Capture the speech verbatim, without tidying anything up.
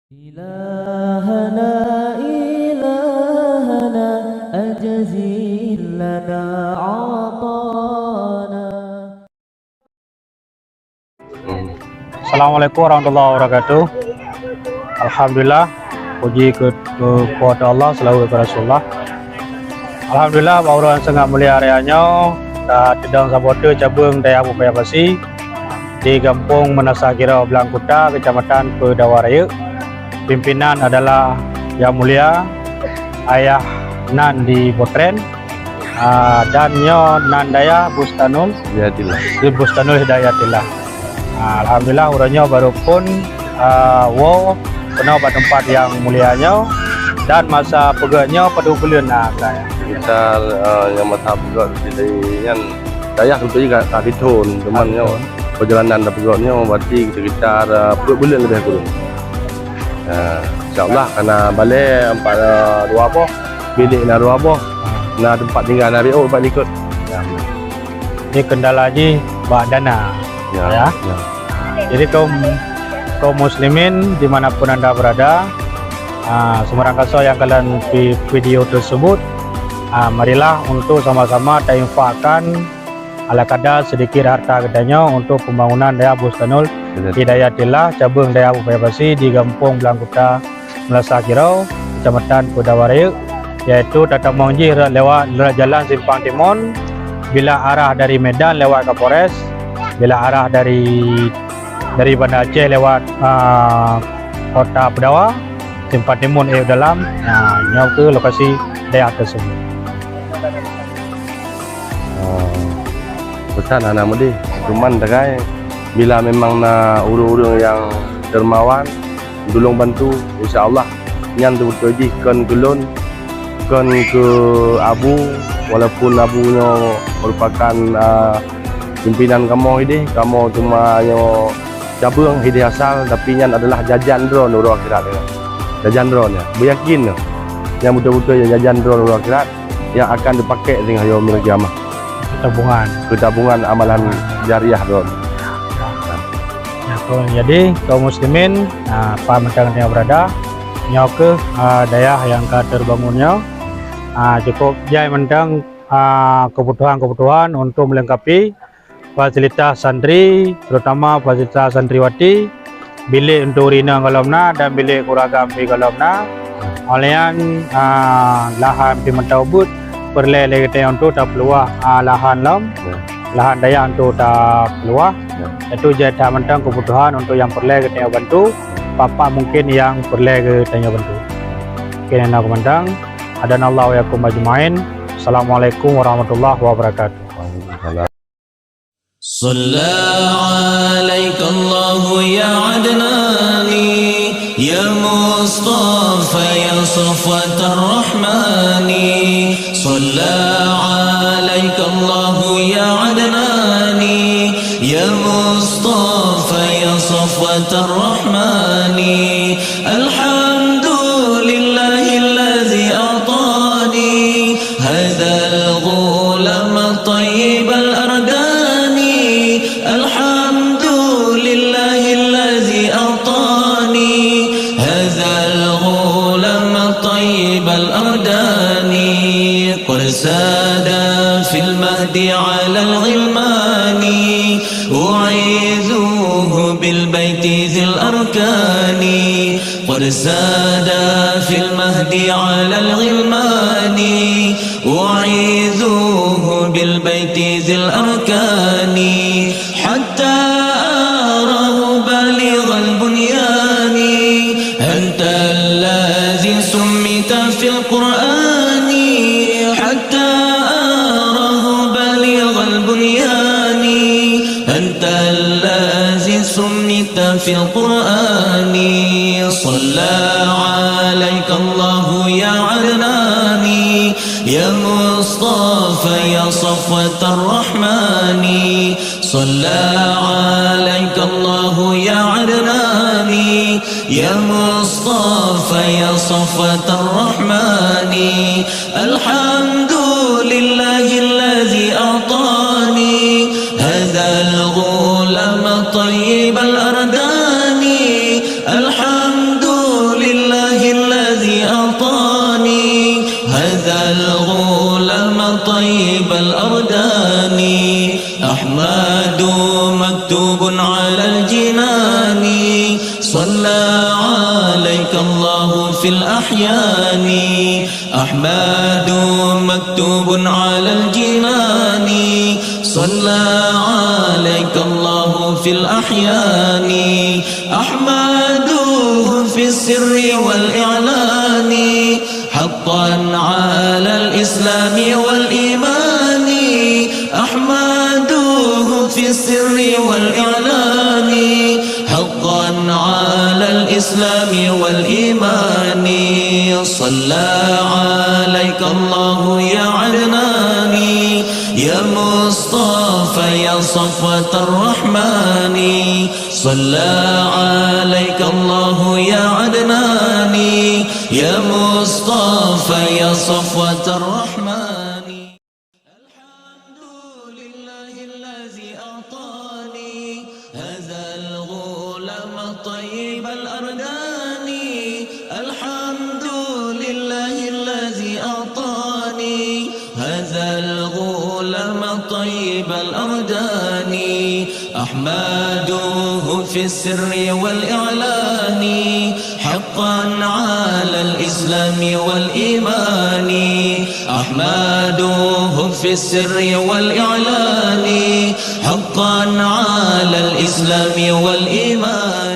إلهنا، إلهنا، أجزل لنا عطانا. Assalamualaikum warahmatullahi wabarakatuh. Alhamdulillah, puji keu, keu, keu Allah, selawat keu Rasulullah. Alhamdulillah, bak uroe nyang sangat mulia raya nyoe, ka teudong saboh teuk cabeueng Dayah Buet Paya Pasi di Gampông Meunasah Girau, Blang Kuta, Keucamatan Peudawa Rayeuk, pimpinan adalah Yang Mulia Ayah Nan di Botren, ah, dan nyoe nan Dayah Bustanul, Hidayatillah. Di Bustanul Hidayatillah. Ah, alhamdulillah, uroe nyoe barô phôn, ah, woe keunoe bak teumpat nyang mulia nyoe, dan masa peugöt nyoe padum buleuen na Dayah? Sekitar, ah, nyang masa peugöt di nyan Dayah keudroe ka, ka sithon, cuman nyoe perjalanan tapeugöt nyoe berarti sekitar, ah, peuet buleuen leubeh kureueng. Ah, insya Allah ka na balè empat, ah, dua boh, bilék na dua boh, na teumpat tinggai na B O empat likot. Jadi kendala jih bak dana. Ya, ya. Jadi kaum, kaum muslimin dimanapun anda berada, ah, sebarang kasoe nyang kalon vi-, video tersebut, ah, marilah untuk sama-sama tainfakkan ala kadar sedikit harta geutanyoe untuk pembangunan Dayah Bustanul Hidayatillah, cabeueng Dayah Buet Paya Pasi di Gampông Blang Kuta, Meunasah Girau, Kecamatan Peudawa Rayeuk, yaitu tatamong jih rot lewat, lewat jalan Simpang Timon, bila arah dari Medan lewat Kapolres, bila arah dari, dari Banda Aceh lewat, ah, Kota Peudawa, Simpang Timon, eh, dalam, ah, nyoe keuh lokasi dayah tersebut. Ah, peusan hana meudeh, cuman tagai bila memang na ureuëng-ureuëng nyang dermawan, tulông bantu, insya Allah nyan teubeutôi jih kon keu lôn, kon keu Abu, walaupun Abu nyoe merupakan, ah, pimpinan kamoe idéh, kamoe cuma nyoe cabeueng idéh asal, tapi nyan adalah jajan droe uroe akhirat nyoe. Jajan droe nyoe, beuyakin nyoe, nyang beutôi-beutôi jajan droe uroe akhirat, nyang akan dipakék singoh yom yaumil qiyamah. Tabungan. Keu tabungan amalan jariah droe. Nah, kaum, jadi kaum muslimin, nah, apa mantong nyang berada, nyoe keuh, ah, dayah nyang ka terbangun nyoe, ah, cukup jai mantong, ah, kebutuhan-kebutuhan untuk melengkapi fasilitas santri, terutama fasilitas santriwati, bilék untuk ureueng inong gohlom na dan bilék keuluwarga pih gohlom na. Óh lheueh nyan, ah, lahan pih mantong ubit, peureulée lé geutanyoe untuk tapeuluwah, ah, lahan lom, ya, lahan dayah untuk tapeuluwah. Ya. Itu jai that mantong kebutuhan untuk nyang peureulée geutanyoe bantu, ya, apa-apa mungkin nyang peureulée geutanyoe bantu. Oke, na keumandang. Hadanallahu wa iyyakum ajmain. Assalamualaikum warahmatullahi wabarakatuh. Waalaikumsalam. صلى عليك الله يا عدناني، يا مصطفى، يا صفوة الرحمن. صلى عليك الله يا عدناني، يا مصطفى، يا صفوة الرحمن. الحمد لله الذي أعطاني هذا الغلام الطيب الأرداني. الحمد لله الذي أعطاني هذا الغلام الطيب الأرداني. قد ساد في المهد على الغلمان، أعيذه بالبيت ذي الأركان. قد ساد في المهد على الغلمان، أعيذه بالبيت ذي الأركان. حتى أراه بالغ البنيان، أنت الذي سميت في القرآن. حتى أراه بالغ البنيان، أنت الذي سميت في القرآن. صلى عليك الله يا عدناني، يا مصطفى، يا صفوة الرحمن. صلى عليك الله يا عدناني، يا مصطفى، يا صفوة الرحمن. الحمد لله الذي أعطاني هذا الغلام الطيب الأرداني. الحمد الغلام طيب الأبدان، أحمد مكتوب على الجنان، صلى عليك الله في الأحيان. أحمد مكتوب على الجنان، صلى عليك الله في الأحيان. أحمده في السر والإعلان، حقا على الإسلام والإيمان. أحمده في السر والإعلان، حقا على الإسلام والإيمان. صلى عليك الله يا عدنان، يا مصطفى، يا صفوة الرحمن. صلى عليك الله يا عدنان، يا مصطفى، يا صفوة الرحمن. الحمد لله الذي أعطاني هذا الغلام الطيب الأرداني. الحمد لله الذي أعطاني هذا الغلام الطيب الأرداني. أحمده في السر والإعلان، حقا على الإسلام والإيمان. أحمده في السر والإعلان، حقا على الإسلام والإيمان.